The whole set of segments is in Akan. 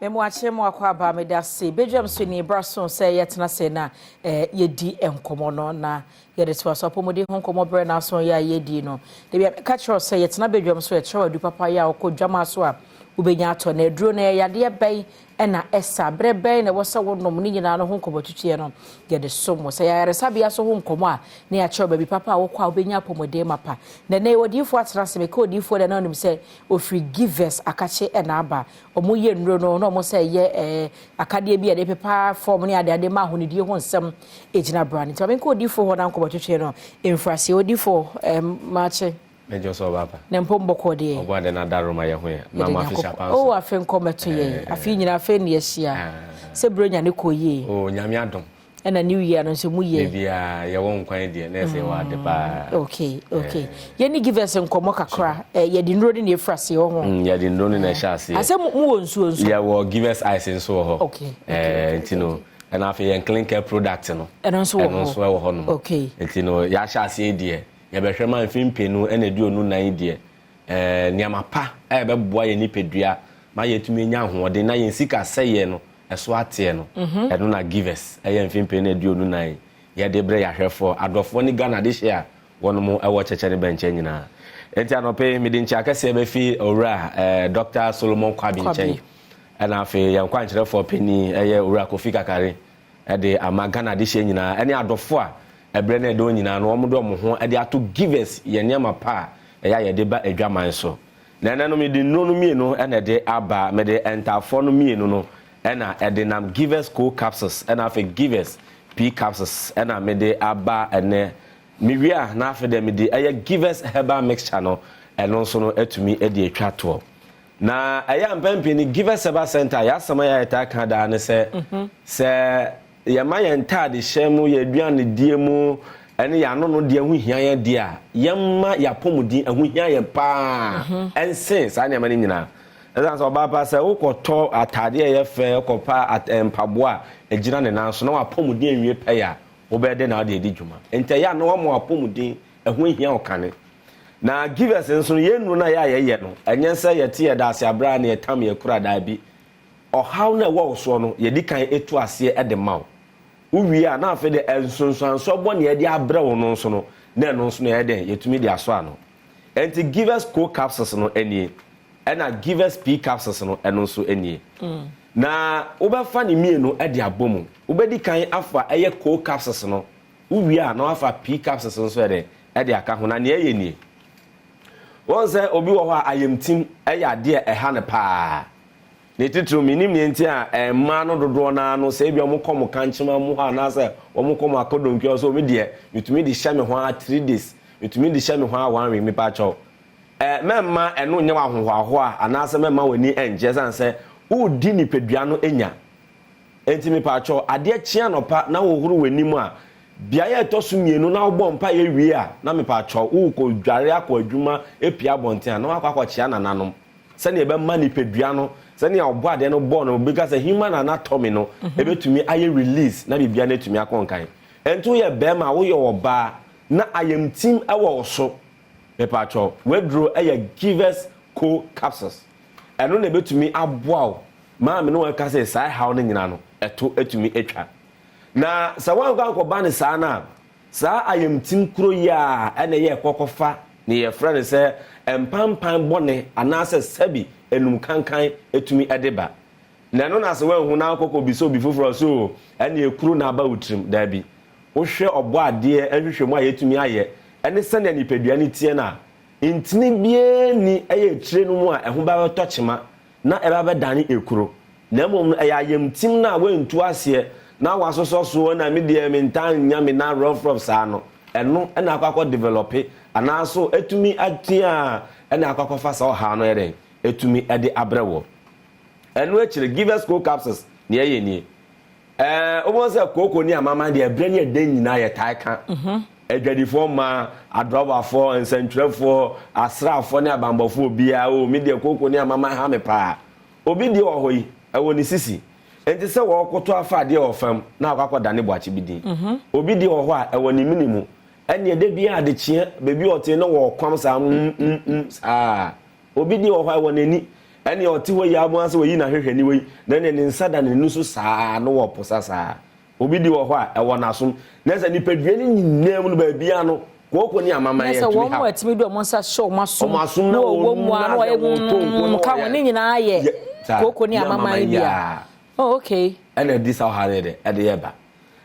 Memo akyerɛ mu akɔ aba. Meda se badwam so ni bra so sɛ yɛtena se na yɛdi nkɔmmɔ no na yɛde to aso apɔmuden ho nkɔmmɔ berɛ no aso yɛ a yɛdi no da bi. Ka kyerɛ sɛ yɛtena badwam so, yɛkyerɛ adu papa yɛ a wokɔ dwama so a wobɛnya atɔ na aduro no ɛyɛ yadeɛ bɛn ɛna ɛsa berɛ bɛn na ɛwɔ sɛ wonom ne nyinaa no ho nkɔmmɔ twitwiɛ no yɛde so mo sɛ yɛayaresabea so ho nkɔmmɔ a na yɛakyerɛ baabi papa a wokɔ a wobɛnya apɔmuden mapa. Na nɛ odiyifoɔ atena ase. Meka odiyifoɔ deɛ na onim sɛ ofiri Givers Akakye ɛna aba. Ɔmo yɛ nnuro no na ɔmo sɛ ɛyɛ akadeɛ bi a yɛde pepa fam ne adeade ma ahonidie ho nsɛm egyina bra no. Nti maame nkɔ odiyifoɔ hɔ na nkɔmmɔ twitwiɛ no mfraseɛ. Odiyifoɔ, maakye. Mɛjɔ sɛ ɔba pa. Ne mpɔ mbɔkɔ deɛ? Ɔbɔ ade na daroma yɛ ho yɛ na ma afi hyapa nso. O, afe nkɔmɛto yɛn. Afe nyinaa afe ne yɛhyia sɛ buro nya ne kɔ yie. O, Nyame adom. Ɛna new year no nso mu yɛ. Biribiara yɛwɔ nkwan deɛ na ɛsɛ yɛwɔ ade paa. Okay, yɛne Givers nkɔmmɔ kakra. Yɛde nnuro ne na ɛfiri aseɛ wɔ ho. Yɛde nnuro no na ɛhyɛ aseɛ. Asɛ mo wɔ nsuo nso? Yɛwɔ Givers Ice nso wɔ hɔ. Nti no ɛna afei yɛn clean care product no. Ɛno nso wɔ hɔ. Ɛno nso ɛwɔ hɔ nom. Nti no yɛahyɛ aseɛ deɛ, yɛbɛhwɛ ma mfe 2024 deɛ, nneɛma pa a ɛbɛboa yɛn nipadua ma yɛtumi anya ahoɔden na yɛn sika sɛyɛ no ɛso ateɛ no, ɛno na Givers ɛyɛ mfe 2024 yɛde brɛ yɛahwɛfoɔ, adɔfoɔ ne Ghana de hyɛ a wɔnom ɛwɔ kyɛkyɛ ne bɛnkyɛn nyinaa. Nti anɔpɛ yi mede nkyia kɛseɛ bɛfi owura Dr Solomon Kwabi nkyɛn, ɛna afei yɛn kwankyerɛfoɔ panin ɛyɛ owura Kofi Kakare ɛde ama Ghana de hyɛ nyinaa ɛne adɔfoɔ a ɛbrɛ no ɛdɔn nyinaa no wɔn de wɔn ho ɛde ato Givers yɛn nneɛma pa a ɛyɛ a yɛde ba adwaman so. Na ɛnɛ no mede nnuro no mmienu ɛna ɛde aba. Mede ntaafoɔ no mmienu no ɛna ɛde nam Givers Co capsules ɛna afei Givers P capsules ɛna mede aba ɛnɛ. Mewie a, na afei deɛ mede ɛyɛ Givers herbal mixture no, ɛno nso no atumi de atwa toɔ. Na ɛyɛ mpɛn no Givers Herbal Center yɛasɛm a yɛtaa ka daa ne sɛ sɛ yɛma yɛn ntaade hyɛ mu, yɛ aduane die mu ɛne yɛn ano no deɛ ho hia yɛn deɛ a, yɛmma yɛapɔmuden ɛho hia yɛn paa ɛnsen saa nneɛma no nyinaa. Ɛsan sɛ ɔbaa pa sɛ wokɔtɔ ataadeɛ a ɛyɛ fɛ, wokɔpa mpaboa a ɛgyina ne nan so na wapɔmuden awie pɛyɛ a, wobɛyɛ dɛ na wode adi dwuma. Nti ɛyɛ a na wama wapɔmuden ɛho hia wo kane. Na Givers nso no, yɛn nnuro no a yɛ a yɛyɛ no, ɛnyɛ sɛ yɛte yɛda ase aberɛ a na yɛtam yɛkura daabi. Ɔhaw no a ɛwɔ wo soɔ no, yɛdi kan ɛtu aseɛ ɛde ma wo. Wowie a, na afei de nsonsansoɔ bɔ ne yɛde abrɛ wo no nso no, na ɛno nso no yɛyɛ dɛn yɛtumi de asɔ ano. Nti Givers Co capsules no nie, ɛna Givers P capsules no, ɛno nso nie. Na wobɛfa ne mmienu de abɔ mu. Wobɛdi kan afa ɛyɛ Co capsules no. Wowie a, na wafa P capsules nso yɛ ɛde aka ho. Na nea ɛyɛ nie, wɔn sɛ obi wɔ hɔ a ayamtim ɛyɛ adeɛ ɛha no paa. Ne titiri minim ne nti a mmaa no dodoɔ naa no sɛ ebi wɔn kɔ mo kankyema mu hɔ anaasɛ wɔn kɔ mo akɔdɔnkua so, omi deɛ mitumi de hyɛ me ho a 3 days, mitumi de hyɛ me ho a one week. Mipa kyɛw, mɛmma ɛno nyɛ wɔ ahohoahoa anaasɛ mɛmma w'ani ɛnkyɛ san sɛ wodi nipadua no enya. Nti mipa kyɛw, adeɛ kyea nɔpa na wɔhoro w'anim a, beaeɛ a ɛtɔ so mmienu na wobɔ mpa yɛ wie a, na mipa kyɛw, wokɔ dware akɔ adwuma epia abɔnten a, na wakɔ akɔkyea nananom sɛnea ɛbɛma nipadua no, sɛnea ɔbɔ adeɛ no bɔ no because human anatomy no ebɛtumi ayɛ release na biribia no atumi akɔ nkan. Ɛnti woyɛ bɛrima, woyɛ ɔbaa na ayamtim ɛwɔ wo so, mepatwɔ, waduro ɛyɛ Givers Co capsules. Ɛno na ebɛtumi aboa wo maame no wɔka sɛ saa ɛhaw no nyinaa no ɛto atumi atwa. Na sɛ wankɔ ankɔba ne saa no a, saa ayamtim kuro yi a ɛna ɛyɛ ɛkɔkɔfa ne yɛfrɛ no sɛ mpampan bɔne anaasɛ sɛbi enum kankan etumi ɛde ba. Na ɛno na sɛ wɔnhu na akɔkɔ bi sɛ obi foforɔ so ɛne ekuro na aba wo tirim, daabi. Wohwɛ ɔbɔ adeɛ nhwehwɛmu a yɛtumi ayɛ ɛne sɛnea nipadua no teɛ no a, ntini biara ni ɛyɛ etire no mu a ɛho bɛtɔ kyema na ɛbɛ bɛdane ekuro. Na mmom no ɛyɛ ayamtim no a wɔntu aseɛ na wasosɔ so na mi deɛ mi nta nya mi na rough rough saa no, ɛno ɛna akɔ develop anaaso etumi atua ɛna akɔ akɔfa saa ɔhaw no yɛ dɛ etumi ɛde abrɛ wɔ. Ɛno akyire Givers Co capsules nea ɛyɛ nie. Wobɛn sɛ kooko ne amaman deɛ, ɛbrɛ ne ɛdɛn nyinaa yɛ tae ka. Adwadifoɔ mmaa, adrɔbafoɔ, nsɛntwerɛfoɔ, asraafoɔ ne abanbɔfoɔ, obiara o, mi deɛ kooko ne amaman ha me paa. Obi deɛ wɔ hɔ yi, ɛwɔ ne sisi nti sɛ wɔkoto afa adeɛ wɔ fam na akɔ akɔda ne boakye bi din. Obi deɛ wɔ hɔ a ɛwɔ ne mini mu, ɛnneɛ de bi a adekyeɛ beebi ɔte no wɔ kwam saa mm mm mm saa. Obi deɛ wɔ hɔ a ɛwɔ n'ani. Ɛnea ɔte hɔ yi ara sɛ wayi n'ahwehwɛniwa yi, na ɛnea ne nsa da n'ani so saa na wɔposa saa. Obi di wɔ hɔ a, ɛwɔ n'asom. Na sɛ nipadua no nyinaa mu no baabiara no, kooko ne amaman yɛ tumi ha. Wɔn a ɛtumi de wɔn nsa hyɛ wɔn asom wɔn asom na wɔwɔ mu a na wɔyɛ wɔn ka wɔn ne nyinaa yɛ kooko ne amaman bi a. Oh, okay. Ɛna ɛdi saa ɔha no yɛ dɛ ɛde yɛ ba.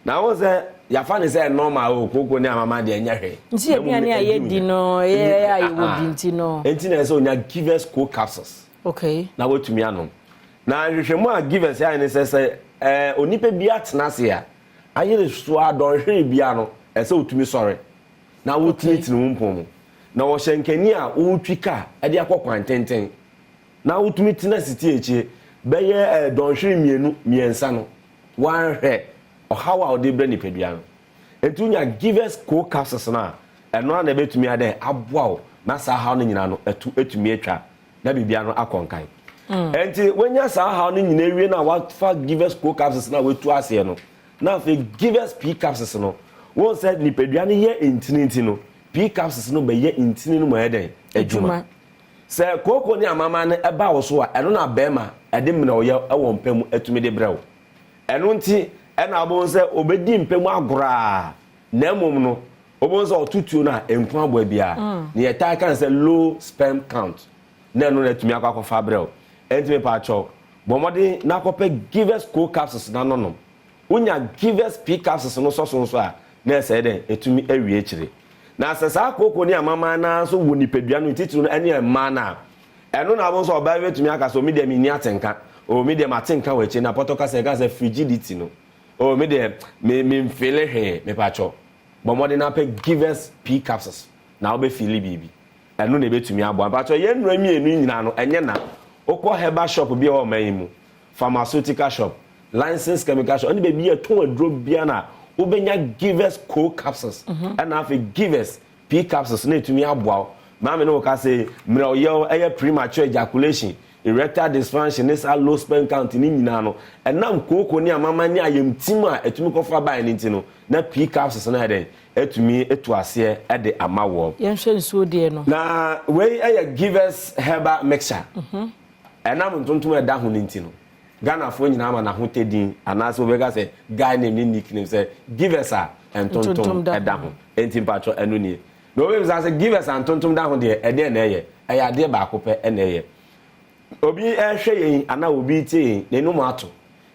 Na wɔn sɛ yafa ne sɛ normal o kooko ne amaman deɛ ɛnyɛ hwee. Nti aduane a yɛdi no yɛ a yɛwɔ bi nti no. Nti na ɛsɛ onya Givers Co capsules. Okay. Na watumi anom. Na nhwehwɛmu a Givers ayɛ ne sɛ sɛ ɛɛ onipa bi atena ase a ayere so a dɔnhwere bia no ɛsɛ otumi sɔre na wotinitini wo mpɔn mu. Na wɔhyɛ nkani a wotwi kaa ɛde akɔ kwan tenten na wotumi tena siti akyire bɛyɛ ɛɛ dɔnhwere 2 3 no wanhwɛ ɔhaw a ɔde brɛ nipadua no. Nti wonya Givers Co capsules no a ɛno a na ɛbɛtumi adɛn aboa wo na saa haw no nyinaa no ɛtu ɛtumi atwa na biribia no akɔ nkan. Nti wonya saa haw no nyinaa wie na wafa Givers Co capsules na watu aseɛ no na afei Givers P capsules no wɔn sɛ nipadua no yɛ ntini nti no P capsules no bɛyɛ ntini no mu ɛyɛ dɛn adwuma. Sɛ kooko ne amaman no ɛba wo so a ɛno na bɛrima ɛde mmerɛ ɔyɛ ɛwɔ mpa mu ɛtumi de brɛ wo. Ɛno nti ɛna wobɛhu sɛ obɛdi mpa mu agoraa na mmom no wobɛhu sɛ ɔto tuo no a nko aboa biara ne yɛtaa ka sɛ low sperm count na ɛno na atumi akɔ akɔfa brɛ wo. Ɛnti mepa kyɛw bɔ mmɔden na akɔpɛ Givers Co capsules na nonom. Wonya Givers P capsules no sɔ so nso a na ɛsɛ dɛn ɛtumi awie akyire. Na sɛ saa kooko ne amaman naa nso wɔ nipadua no titiri no ɛne mmaa no a ɛno na wobɛhu sɛ ɔbaa bi bɛtumi aka sɛ o me deɛ menni atenka, o me deɛ matenka wɔ akyire na pɔtɔ kasa ɛka sɛ frigidity no, o me deɛ me memfeele hwee. Mepa kyɛw bɔ mmɔden na apɛ Givers P capsules na wobɛfeele biribi. Ɛno na ɛbɛtumi aboa. Mepa kyɛw yɛn nnura mmienu nyinaa no ɛnyɛ na wokɔ herbal shop bi a ɛwɔ ɔman yi mu, pharmaceutical shop, licensed chemical shop, ɛne baabi a yɛtɔn aduro biara na wobɛnya Givers Co capsules ɛna afei Givers P capsules na ɛtumi aboa wo. Maame ne wo ka sɛ mmerɛ ɔyɛ ɛyɛ premature ejaculation, erectile dysfunction ne saa low sperm count ne nyinaa no ɛnam kooko ne amaman ne ayamtim a ɛtumi kɔfa baeɛ no nti no na P capsules no yɛ dɛn ɛtumi etu aseɛ ɛde ama wɔ. Yɛnhwɛ nsuo deɛ no. Na wei ɛyɛ Givers herbal mixture. Ɛnam ntontom a ɛda ho no nti no Ghanafoɔ nyinaa ma n'ahotɛ din anaasɛ wobɛka sɛ guy name ne nickname sɛ Givers a ntontom ɛda ho. Enti mpatwɔ ɛno nie. Na wobɛbisa sɛ Givers a ntontom da ho deɛ ɛdeɛ na ɛyɛ? Ɛyɛ adeɛ baako pɛ ɛna ɛyɛ. Obi ɛhwɛ yɛn anaa obi tie yɛn n'anum ato.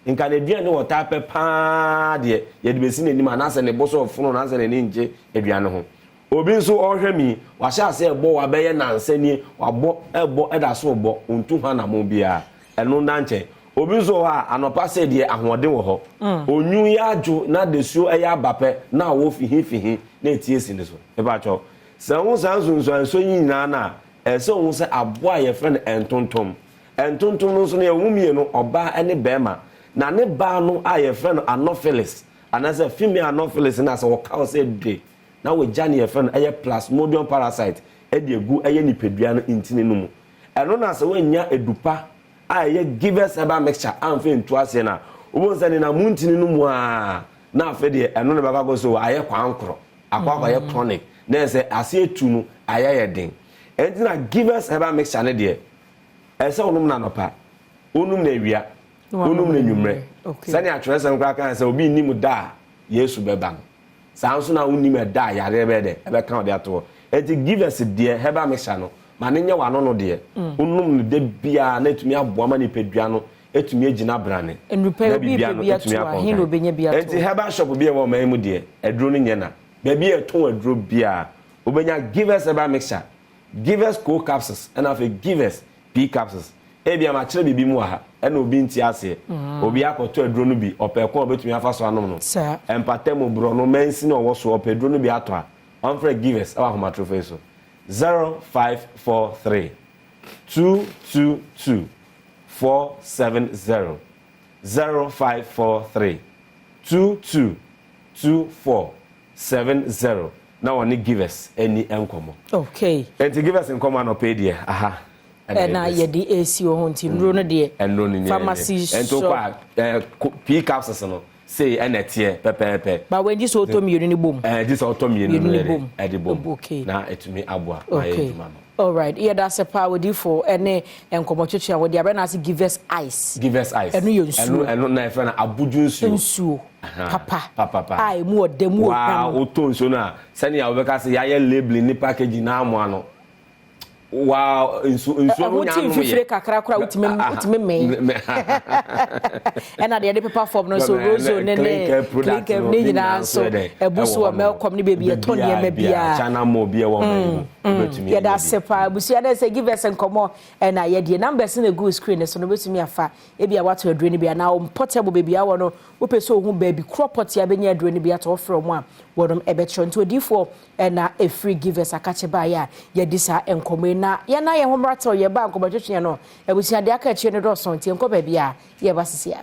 Nka n'aduane wɔtaa pɛ paa deɛ yɛde bɛsi n'anim anaasɛ ne bo so ɔfono anaasɛ n'ani ngye aduane ho. Obi nso ɔhwɛ mi wahyɛ ase ɛbɔ wabɛyɛ nansa nie wabɔ ɛbɔ ɛda so bɔ ontu ho anamo biara ɛno nda nkyɛn. Obi nso wɔ hɔ a anɔpa sɛ deɛ ahoɔden wɔ hɔ. Onwu yɛ adwo na desuo ɛyɛ aba pɛ na awɔ fihifihi na etie si ne so. Epa kyɛw sɛ ho saa nsonsanso yi nyinaa na ɛsɛ ohun sɛ aboa a yɛfrɛ no ntontom. Ntontom no nso no yɛwɔ mu mmienu, ɔbaa ne bɛrima. Na ne baa no a yɛfrɛ no anopheles anaasɛ female anopheles no a sɛ wɔka wo sɛ de na wɔgya ne yɛfrɛ no ɛyɛ plasmodium parasite ɛde egu ɛyɛ nipadua no ntini no mu. Ɛno na sɛ wɔanya edupa a ɛyɛ Givers herbal mixture amfa ntu aseɛ no a wobɛhu sɛ nenam mu ntini no mu a na afei deɛ ɛno na bɛkɔ akɔ so ayɛ kwan korɔ akɔ akɔyɛ chronic na ɛsɛ ase etu no ayɛ yɛ den. Ɛnti na Givers herbal mixture no deɛ ɛsɛ wonom no anɔpa, wonom no awia, wonom no anwummerɛ. Sɛnea atwerɛsɛm koraa kan sɛ obi nnim da a Yesu bɛba no, saa nso na wonnim ɛda a yareɛ bɛyɛ dɛ ɛbɛka ɔde ato hɔ. Ɛnti Givers deɛ herbal mixture no ma ne nyɛ w'ano no deɛ wonom no da biara na ɛtumi aboa ma nipadua no ɛtumi agyina brane na biribiara no ɛtumi akɔ nkan. Ɛnti herbal shop bi a ɛwɔ ɔman yi mu deɛ aduro no nyɛ na baabi a ɛtɔn aduro biara wobɛnya Givers herbal mixture, Givers Co capsules ɛna afei Givers P capsules. Ebi ama kyerɛ biribi mu wɔ ha ɛna obi nti aseɛ. Obi akɔtɔ aduro no bi ɔpɛ kɔn a obetumi afa so anom no. Mpata mu borɔ no mansin a ɔwɔ so ɔpɛ aduro no bi atɔ a ɔmfrɛ Givers ɛwɔ ahomatorofo yi so 0543 222 470, 0543 22 24 70 na wɔne Givers ani nkɔmmɔ. Enti Givers nkɔmmɔ anɔpɛ yi deɛ aha ɛna yɛde esi wɔ ho nti nnuro no deɛ ɛnuro no pharmacy shop. Ɛnti wokɔ a P capsules no. Sei ɛna ɛteɛ pɛpɛɛpɛ. Ba wei gye sɛ ɔtɔ mmienu no bom. Ɛɛ gye sɛ ɔtɔ mmienu no yɛ ɛde bom. Okay. Na ɛtumi aboa ma ayɛ adwuma no. Alright, yɛda ase paa odifo ɛne nkɔmɔtwetwe a wɔde abɛ na ase Givers Ice. Givers Ice. Ɛno yɛ nsuo. Ɛno ɛno na yɛfrɛ no abodwo nsuo. Nsuo. Papa. Papa pa. A emu ɔdɛ mu ɔhwam. Waa wotɔ nsuo no a sɛnea wɔbɛka sɛ yɛayɛ labeling ne packaging na amoa no. Waa nsu nsuo no nya anom yɛ. Mfifire kakra koraa wotumi wotumi mmɛn. Ɛna deɛ yɛde pepa fam no nso rozo ne ne clean care ne nyinaa nso ɛbu so wɔ Melcom ne baabi yɛtɔ nneɛma biara. China mall bi ɛwɔ ɔman yi mu wobɛtumi Yɛda ase paa abusua na sɛ give us nkɔmɔ ɛna yɛdeɛ numbers na egu screen so no wobɛtumi afa ebi a wato aduro no bi anaa wɔn portable baabi awɔ no wopɛ sɛ ohun baabi korɔ pɔte abɛnya aduro no bi ato wɔfrɛ wɔn a wɔnom ɛbɛkyerɛ. Nti odiifoɔ ɛna ɛfiri Givers akakye baeɛ a yɛdi saa nkɔmmɔ yi na yɛn yɛn ho mmra tɛw yɛba nkɔmmɔtwetwe no abusua deɛ aka akyire no dɔɔso, nti nkɔ baabi a yɛba sisi a.